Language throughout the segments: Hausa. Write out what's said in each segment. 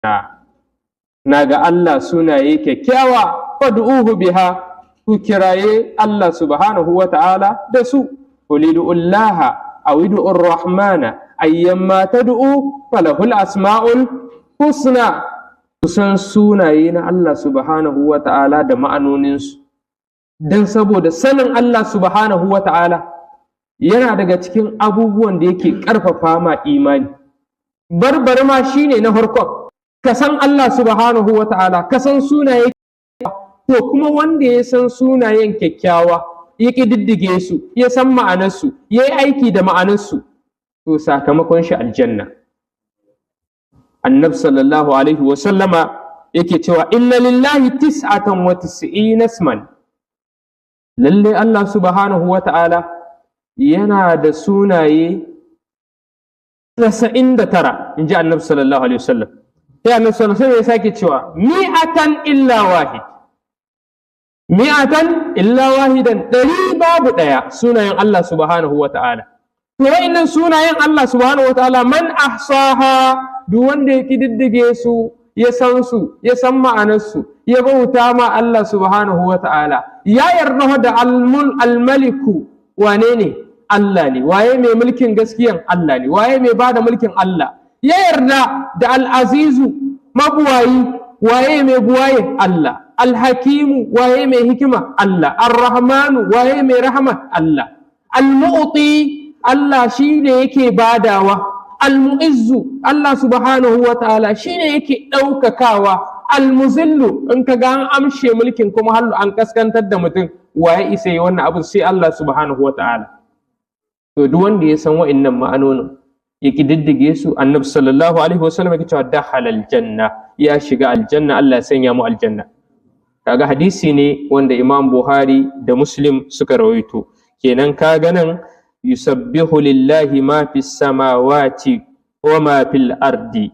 Na ga Allah sunaye kyakkyawa, fad'uhu biha, ku kiraye Allah subhanahu wa ta'ala da su. Qul ud'ullaha aw ud'ur rahmana, ayyamma tad'u falahul asma'ul husna. Kusan sunaye na Allah subhanahu wa ta'ala da ma'anoninsu, don saboda sanin Allah subhanahu wa ta'ala yana daga cikin abubuwan da yake ƙarfafa ma imani. Barbar ma shine na farkon ka san Allah subhanahu wa ta'ala, ka san sunaye. To kuma wanda ya san sunayen kyakkyawa, ya ƙididdige su, ya san ma'anarsu, ya yi aiki da ma'anarsu, to sakamakon shi aljanna. Annab sallallahu alaihi wa sallama yake cewa: "Inna lillahi 99 isman." Lalle Allah subhanahu wa ta'ala yana da sunaye 99, in ji annabi sallallahu alaihi wasallam. Sai annabi sallallahu alaihi wasallam ya sake cewa: "Mi'atan illa wahid, mi'atan illa wahidan." 100 babu ɗaya sunayen Allah subhanahu wa ta'ala. To wa'innan sunayen Allah subhanahu wa ta'ala, man ahsaha, duk wanda ya kididdige su, ya san su, ya san ma'anarsu, ya bauta ma Allah subhanahu wa ta'ala, ya yarda da almaliku wane ne? Allah ne. Waye mai mulkin gaskiyan? Allah ne. Waye mai bada mulkin? Allah. Ya yarda da al'azizu, mabuwayi, waye mai buwaye? Allah. Alhakimu, waye mai hikima? Allah. Arrahmanu, waye mai rahama? Allah. Almu'ti, Allah shi ne yake badawa. Almu'izzu, Allah subhanahu wa ta'ala shi ne yake ɗaukakawa. Almuzillu, in ka ga an amshe mulkin kuma hallu an kaskantar da mutum, waye isa yi wannan abin? Sai Allah subhanahu wa ta'ala. To duk wanda ya san wa'annan ma'anonin, ya kididdige su, annabi sallallahu alaihi wasallam yake cewa: "Dakhala aljanna", ya shiga aljanna. Allah ya sanya mu aljanna. Kaga hadisi ne wanda Imam Buhari da Muslim suka rawaito. Kenan kaga nan: "Yusabbihu lillahi ma fis samawati wa ma fil ardi",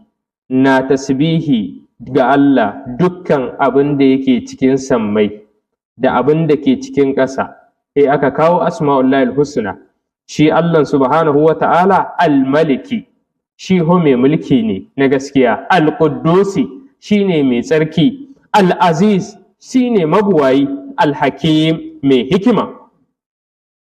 na tasbihi ga Allah dukkan abin da yake cikin sammai da abin da ke cikin ƙasa. Sai aka kawo asma'ullahi husna. Shi Allah subhanahu wa ta'ala al-maliki, shi ho mai mulki ne na gaskiya, al-quddusi, shi ne mai tsarki, al-aziz, shi ne mabuwayi, al-hakim, mai hikima.